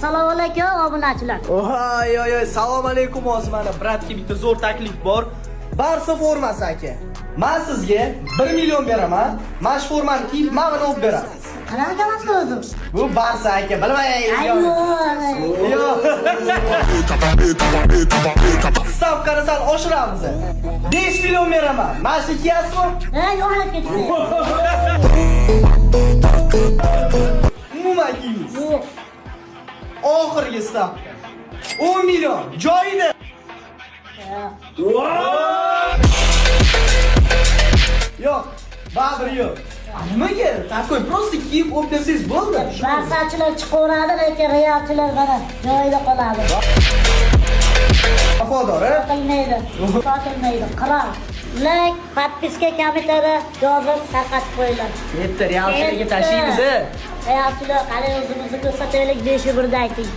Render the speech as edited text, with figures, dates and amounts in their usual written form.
Assalomu alaykum, obunachilar. Oy oy oy, salom alaykum. Hozir mana брат ga bitta zo'r taklif bor. Barsa formasi, aka. Men sizga 1 million beraman. Mana shu formani kiyib, mana buni olib berasiz. Qanaqa komanda o'zi? Bu Barsa, aka, bilmaysiz. Ayyo. Yo'q. Stavkani sal oshiramiz. 5 million beraman. Mana shu kiyasizmi? Ha, yo'qolib ketdi. Umuman kiymaysiz. Yo'q. Oxirgi stavka. 10 million joyida. Yo'q. Yo'q, baribir yo'q. Nimaga? Такой просто kiyib olib bersangiz bo'ldi. Barsachilar chiqaveradi, lekin realchilar mana joyida qoladi. Vafodor, a? Sotilmaydi. Sotilmaydi. Qirol. Like, подписка, kommentariy yozib tarqatib qo'yinglar. Yetti, realchilarga tashlaymiz, a? Realchilar, qani o'zimizni ko'rsataylik, 5 birda ayting.